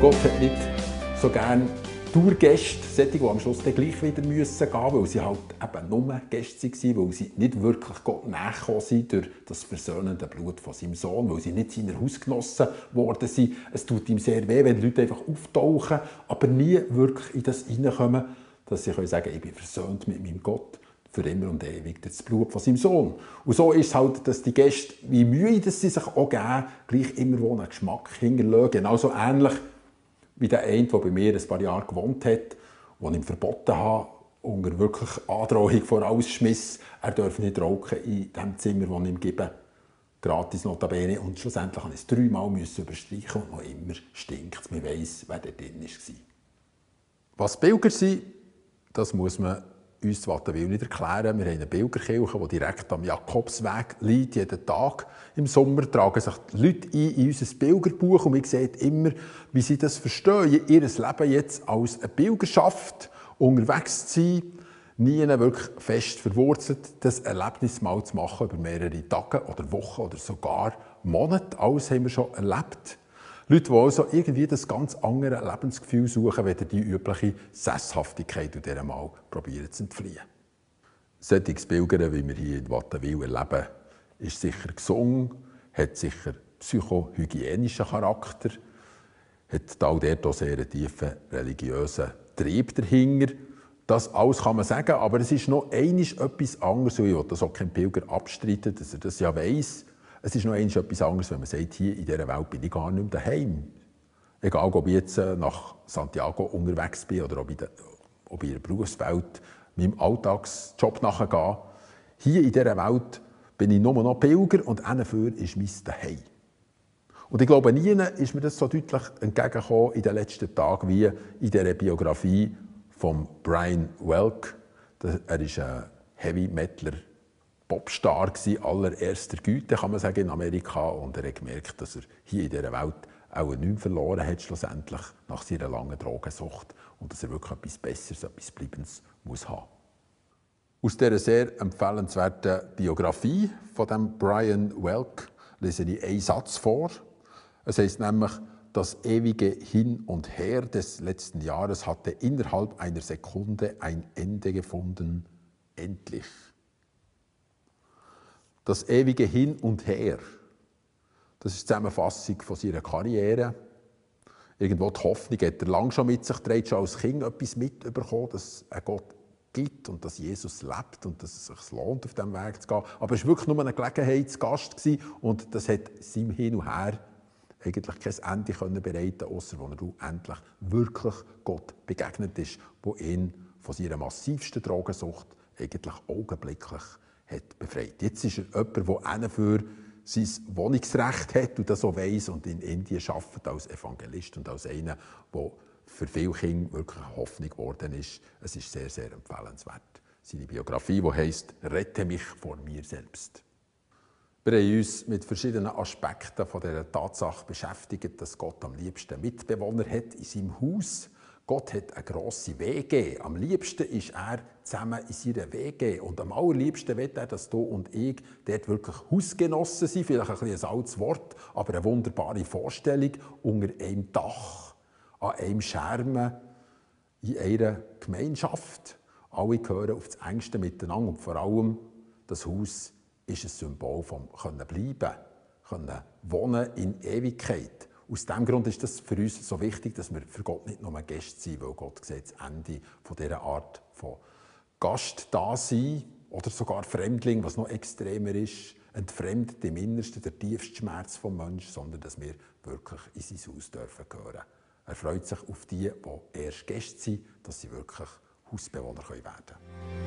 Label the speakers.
Speaker 1: Gott hat nicht so gerne Tourgäste, solche, die am Schluss dann gleich wieder gehen müssen, weil sie halt eben nur Gäste waren, weil sie nicht wirklich Gott nachgekommen sind durch das versöhnende Blut von seinem Sohn, weil sie nicht seine Hausgenossen geworden sind. Es tut ihm sehr weh, wenn die Leute einfach auftauchen, aber nie wirklich in das hineinkommen, dass sie sagen können, ich bin versöhnt mit meinem Gott für immer und ewig durch das Blut von seinem Sohn. Und so ist es halt, dass die Gäste, wie Mühe dass sie sich auch geben, gleich immer wo einen Geschmack hinterlassen. Genauso ähnlich wie der eine, der bei mir ein paar Jahre gewohnt hat, den ich ihm verboten habe, unter wirklich Androhung vor Ausschmiss, er dürfe nicht rauchen in dem Zimmer, das ich ihm gebe, gratis notabene. Und schlussendlich musste ich es 3-mal überstreichen und noch immer stinkt es. Man weiss, wer da drin war. Was Pilger sind, das muss man uns in Wattenwil nicht erklären. Wir haben eine Pilgerkirche, die direkt am Jakobsweg liegt. Jeden Tag im Sommer tragen sich die Leute in unser Pilgerbuch und man sieht immer, wie sie das verstehen, ihr Leben jetzt als eine Pilgerschaft unterwegs zu sein, nie wirklich fest verwurzelt, das Erlebnis mal zu machen über mehrere Tage oder Wochen oder sogar Monate. Alles haben wir schon erlebt. Leute, die also irgendwie das ganz andere Lebensgefühl suchen, wenn die übliche Sesshaftigkeit und dieser mal probieren zu entfliehen. Solches Pilgern, wie wir hier in Wattenwil erleben, ist sicher gesund, hat sicher psychohygienischen Charakter, hat all dort auch sehr einen tiefen religiösen Trieb dahinter. Das alles kann man sagen, aber es ist noch etwas anderes, und ich will das auch kein Pilger abstreiten, dass er das ja weiss. Es ist noch etwas anderes, wenn man sagt, hier in dieser Welt bin ich gar nicht mehr daheim. Egal, ob ich jetzt nach Santiago unterwegs bin oder ob ich in der Berufswelt meinem Alltagsjob nachgehe. Hier in dieser Welt bin ich nur noch Pilger und dafür ist mein Daheim. Und ich glaube, nie ist mir das so deutlich entgegengekommen in den letzten Tagen wie in dieser Biografie von Brian Welk. Er ist ein Heavy-Metaler, Popstar allererster Güte, kann man sagen, in Amerika. Und er hat gemerkt, dass er hier in dieser Welt auch nichts verloren hat, schlussendlich nach seiner langen Drogensucht. Und dass er wirklich etwas Besseres, etwas Bleibendes muss haben. Aus dieser sehr empfehlenswerten Biografie von dem Brian Welk lese ich einen Satz vor. Es heisst nämlich, das ewige Hin und Her des letzten Jahres hatte innerhalb einer Sekunde ein Ende gefunden. Endlich. Das ewige Hin und Her, das ist die Zusammenfassung von seiner Karriere. Irgendwo die Hoffnung hat er lange schon mit sich getragen, schon als Kind etwas mitbekommen, dass es einen Gott gibt und dass Jesus lebt und dass es sich lohnt, auf diesem Weg zu gehen. Aber es war wirklich nur eine Gelegenheitsgast und das hat seinem Hin und Her eigentlich kein Ende bereiten können, ausser als er endlich wirklich Gott begegnet ist, der ihn von seiner massivsten Drogensucht eigentlich augenblicklich hat befreit. Jetzt ist er jemand, der für sein Wohnungsrecht hat und das so weiss und in Indien arbeitet als Evangelist und als einer, der für viele Kinder wirklich eine Hoffnung geworden ist. Es ist sehr, sehr empfehlenswert. Seine Biografie, die heisst «Rette mich vor mir selbst». Wir haben uns mit verschiedenen Aspekten von dieser Tatsache beschäftigt, dass Gott am liebsten Mitbewohner hat in seinem Haus. Gott hat eine grosse WG. Am liebsten ist er zusammen in seiner WG. Und am allerliebsten will er, dass du und ich dort wirklich Hausgenossen sind. Vielleicht ein bisschen ein altes Wort, aber eine wunderbare Vorstellung. Unter einem Dach, an einem Schermen, in einer Gemeinschaft. Alle gehören auf das Engste miteinander. Und vor allem, das Haus ist ein Symbol vom Bleiben, wohnen in Ewigkeit. Aus diesem Grund ist es für uns so wichtig, dass wir für Gott nicht nur Gäste sind, weil Gott sieht das Ende von dieser Art von Gast da sein oder sogar Fremdling, was noch extremer ist, entfremdet im Innersten der tiefste Schmerz des Menschen, sondern dass wir wirklich in sein Haus dürfen gehören. Er freut sich auf die erst Gäste sind, dass sie wirklich Hausbewohner werden können.